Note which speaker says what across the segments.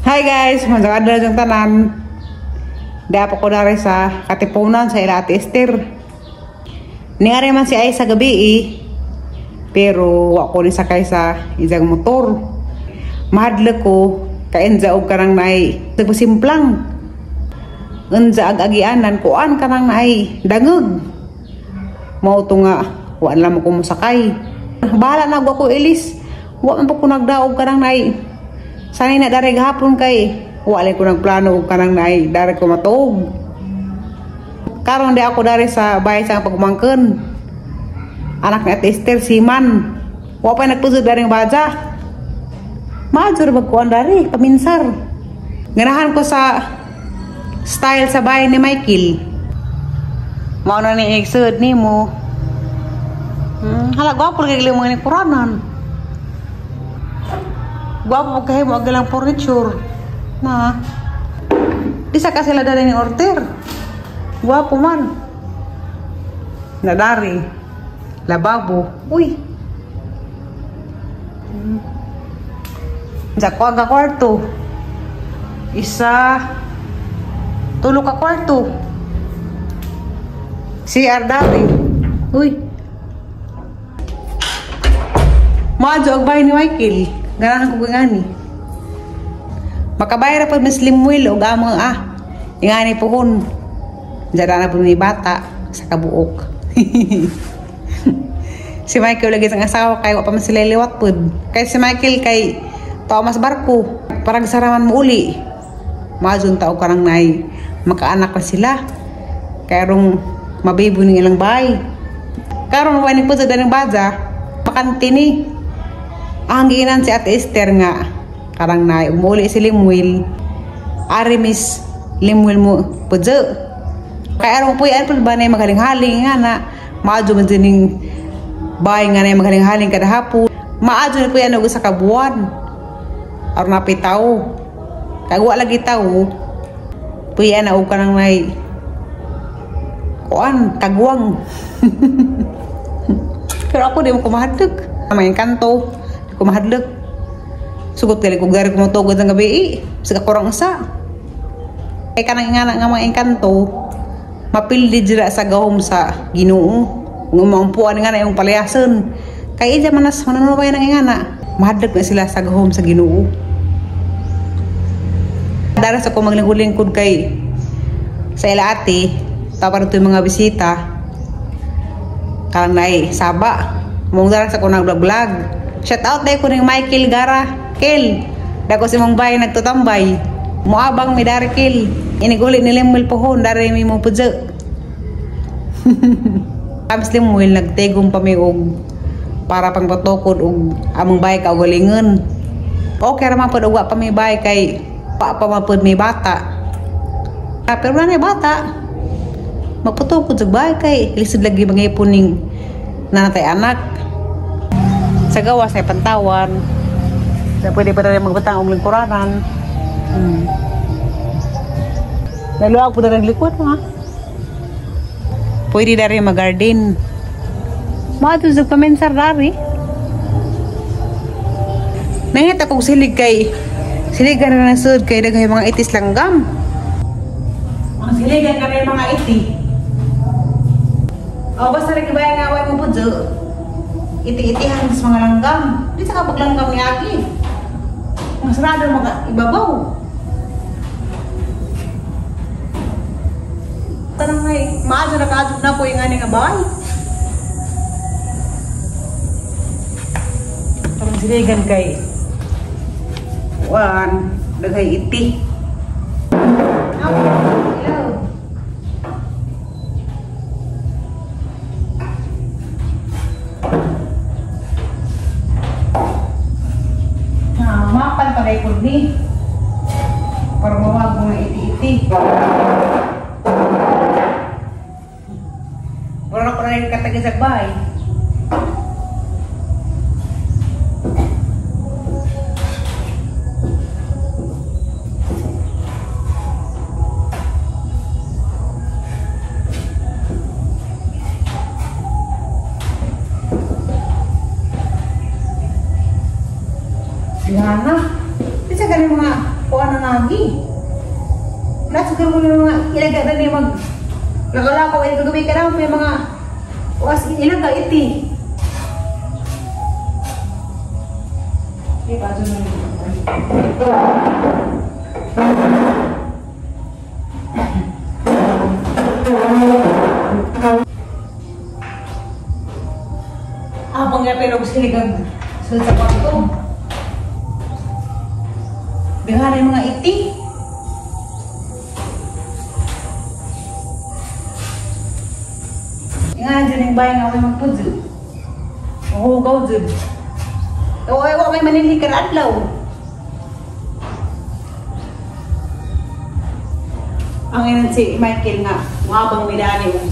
Speaker 1: Hi guys, magandang yung tanan. Dapat ko na rin sa Katipunan sa ila Ate Esther. Ningari man si Ay sa gabi eh. Pero wa ko ni sakay sa isang motor. Mahadlok ko kaenza og kanang naay nagpasimplang. Unsa ag agianan kuan kanang naay dangog. Mao to nga wa lang ko mosakay. Bahala na ko ilis. Wa man po ko nagdaog kanang naay. Sanay na dari gahapon kay wala ko nagplano og kanang naay dari ko matuog. Karon di ako dari sa bahay sa pagmangkon. Anak ni Ate Esther Siman. Wa pa nagpusod dari baja. Major magkuan dari paminsar. Ganahan ko sa style sa bahay ni Michael. Mao na ni igsud nimo. Hala gwapo lagi mo ni kuranan. Gwapo kay mo ang furniture. Na. Di sa kasi sila dali ni order. Gwapo man. Nadari. Lababo. Uy. Sa kuha ka kwarto. Isa. Tulo ka kwarto. Si Ardari. Uy. Maadyo ang bahay ni Michael. Ganahan ko gani. Makabayar pa Miss Limuel og among ah. Ingani pohon. Dara na po ni bata sa kabuok. Si Michael lagi sang asawa kay wa pa man sila liwat pud. Kay si Michael kay Thomas barko. Parang saraman mo uli. Maadyon tao karang nay makaanak pa sila. Kay rong mabibo ning ilang bahay. Karon wa ni pud sa daning baja, bakante ni. Ang giinan si Ate Esther nga karang nay umuli si Limuel. Ari Miss Limuel mo pudyo. Kay aron puy-an pud ba nay magaling-haling nga na maadyo man dining bahay nga nay magaling-haling kada hapon. Maadyo ni puy-an og usa ka buwan. Aron napay tawo. Kay wa lagi tawo. Puy-an na og kanang nay kuan kagwang. Pero ako di mo kumahadlok. May kanto kumahadlok. Sugot gali ko gari kumutugod ang gabi eh. Sa kurang usa. Kay kanang ingana nga mga engkanto mapildi dira sa gahom sa Ginoo. Nga maumpuan nga na yung palayason. Kay ija manas mananubay ng ingana. Mahadlok na sila sa gahom sa Ginoo. Dara sa ko maglingkod-lingkod kay sa ila ate, tapos ito yung mga bisita. Karang naay saba. Mong dara sa ko nag-vlog. Shout out dahil ko ng Michael Gara. Kel, dako si mong bay nagtutambay. Muabang mi dari Kel. Iniguli ni Limuel pohon dari mi mo pudyo. Kami si Limuel nagtegong pa mi og para pangpatukod og among bay kaugalingon. Okay ra man pud og wa pa mi bay kay pa pa man pud mi bata. Pero na ni bata. Magpatukod sa bay kay lisod lagi mangipon ning nanatay anak. Sa gawas ay pantawan. Sa pwede pa rin magbutang og lingkuranan. Naluag po na naglikot ha. Pwede na rin mag-garden. Maadto sa pamensar dari. Nangita kong silig kay siligan na nasud kay daghay mga itis langgam. Mga siligan ka rin mga iti. O basta rin kibaya nga away mo po dyo. Iti-itihan sa mga langgam. Di sa kapaglanggam ni Aki. Mas rado mga ibabaw. Tanang ay, maadyo na kaadyo na po yung ani nga bahay. Parang siligan kay Juan, daghay iti. Hello. Mapan pa rin ni para mawag mga iti-iti. Wala ko na rin katagay sa bahay. Dihana. Bisa galing mga kuha na Magi. Nasa mo yung mga ilaga na niya mag nagalakaw ay kagabi ka na may mga was ilaga iti. Eh, paso na habang nga pero gusto nigang sa kwarto. Bihara yung mga iti. Nga dyan yung bayan nga may magpudyo. Mahugaw dyan. O ay wa may manilhi ka na adlaw. Ang inan si Michael nga, muhabang may dani yung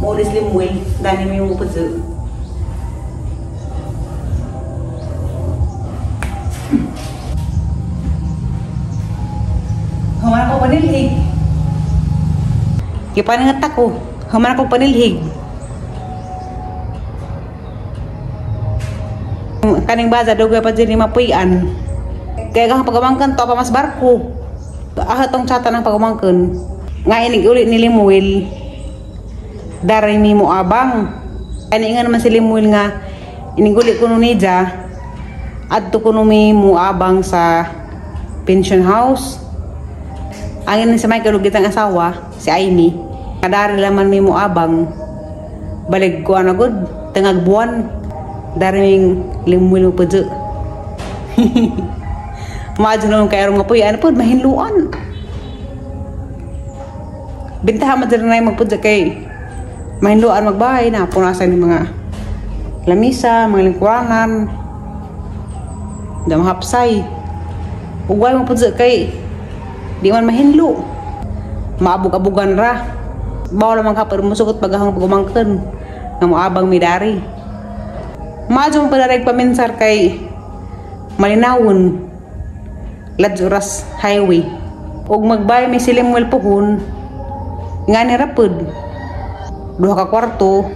Speaker 1: Maurice Limuel, dani may yung pudyo. Human ako panilhig. Kipanangat ako. Human ako panilhig. Kaning baza dugay pa dyan ni mapuyan. Kaya kang pagumangkan to pa mas barko. Ah, tong tsata ng pagumangkan. Nga inig ulit ni Limuel. Daray mi mo abang. Kani nga naman si Limuel nga inig ulit kuno nija. Adto kuno mi mo abang sa pension house. Ang ina sa Michael ug itang asawa, si Aimee. Kadari laman mi mo abang. Balig ko ana gud, tangag buwan. Dari ming Limuel mo pudyo. Maadyo naman kay arong nga puy, ano po, mahinluan. Bintahan man dyan na yung magpudyo kay mahinluan magbahay na punasan yung mga lamisa, mga lingkuranan, damahapsay. Ugway mo pudyo kay di man mahinlo. Maabog-abugan ra. Bawal man ka pero musugot pagahang pagumangken nga moabang midari. Maadyo mo pala paminsar kay malinawon Ladzuras Highway. Og magbay may si Limuel puhon nga ni rapod. Duha ka kwarto,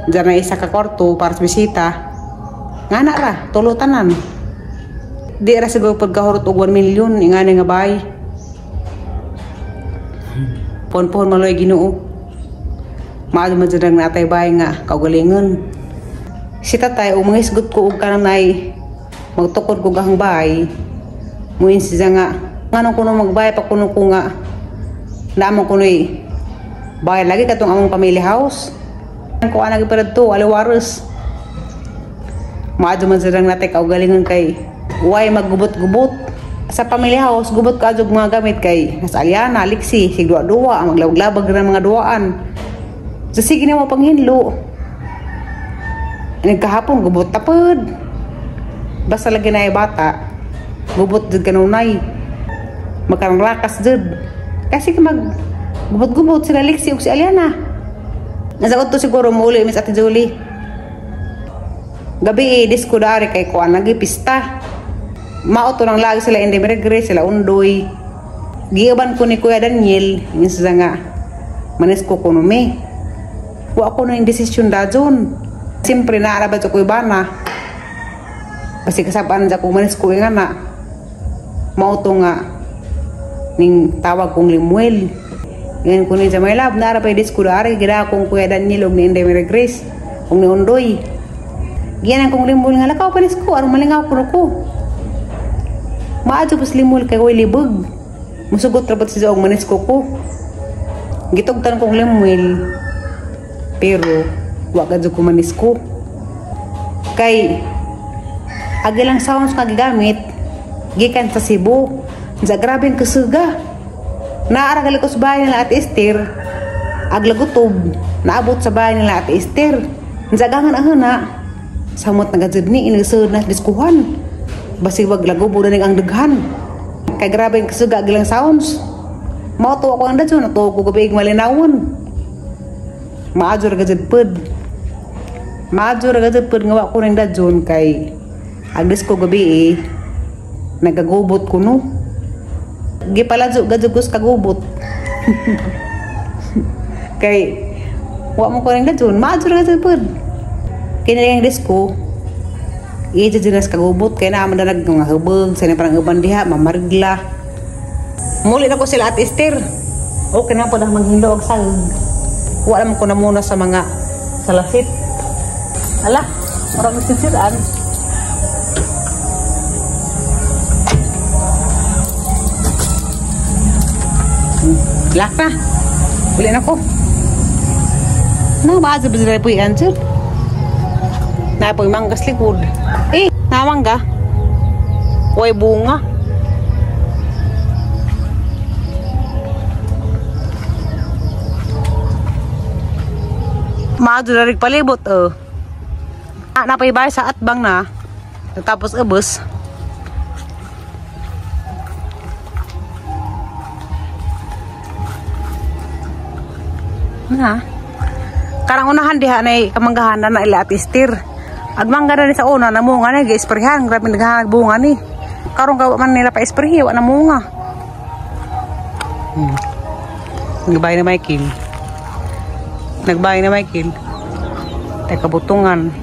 Speaker 1: dyan na isa ka kwarto para sa bisita. Nga na ra, tulo tanan. Di ra siguro pagkahurot og 1 million nga ni nga bay. Pon-pon maloy Ginoo. Maadyo man dyan natay bay nga kaugalingon. Si tatay og mangisgot ko og kanang nay magtukod ko gahang bay. Muin siya nga nganong kuno magbay pa kuno ko nga naamong kunoy bay lagi katong among family house. Ko ana gyud to aliwaros. Maadyo man siya natay kaugalingon kay way maggubot-gubot. Sa family house gubot ka jud mga gamit kay nasa Aliana, Lixi, sig duwa-duwa, maglawag-labag ra mga duwaan. So sige na mo panghinlo. Nagkahapon gubot tapod. Basta lagi na bata, gubot jud kanunay. Magkarang rakas jud. Kasi mag gubot-gubot sila Lixi ug si Aliana. Nasa to siguro muuli Miss Ate Julie. Gabi eh, disco dari kay kuan lagi pista. Mao to nang lagi sila hindi meregre, sila undoy. Giuban ko ni Kuya Daniel, yung sa nga manes ko kuno me. Wa ko na yung desisyon dajon. Siyempre naarabat sa kuya bana. Kasi kasabaan sa kung manes ko nga na. Mao to nga ning tawag kong Limuel. Ngayon ko ni sa my love, naarabay disco dari gida kong Kuya Daniel og ni Inday Mary Grace, og ni Undoy. Giyanan kong Limuel nga lakaw panis ko aron malingaw kuno ko. Maadyo pas Limuel kay way libog. Musugot ra bat siya og manes ko ko. Gitugtan kong Limuel. Pero wa gadyo ko manis ko. Kay agilang sounds nga gigamit gikan sa Cebu. Sa grabe ang kasuga. Naara gali ko sa bahay nila Ate Esther. Aglagutob naabot sa bahay nila Ate Esther. Sa gangan ahana samot na gajud ni inisud na diskuhan. Basig wag lagubo na ang daghan. Kay grabe ang kasuga agilang sounds. Mao to ako ang dadyo natuo ko gabi malinawon. Maadyo ra gajud pud. Maadyo ra gajud pud nga wa ko ning dadyon kay ang disko gabi eh nagagubot kuno. Gipaladyo gajud ko sa kagubot. Kay wa mo ko ning dadyon, maadyo ra gajud pud. Kini ang disko ijo dyan sa kagubot kay naman na nag mga hubog sa parang uban diha mamarigla. Muli na ko sila at Esther. Okay na po na maghilo og sag. Wala man ko na muna sa mga salasit. Ala, murag sisiran. Lak na. Uli na ko. Na ba sa bizre po answer? Na po manggas likod. Eh, namangga. Way bunga. Maadto na rin palibot oh. Ah, napaibay sa atbang na. Tapos ubos. Na. Karang unahan diha nay kamanggahan na ila at istir. Ag mangga na ni sa una namunga na gi-sprayhan, grabe naghahanag bunga ni. Karon ka man nila pa isprayhi wa namunga. Nagbay na Michael. Nagbay na Michael. Teka butungan.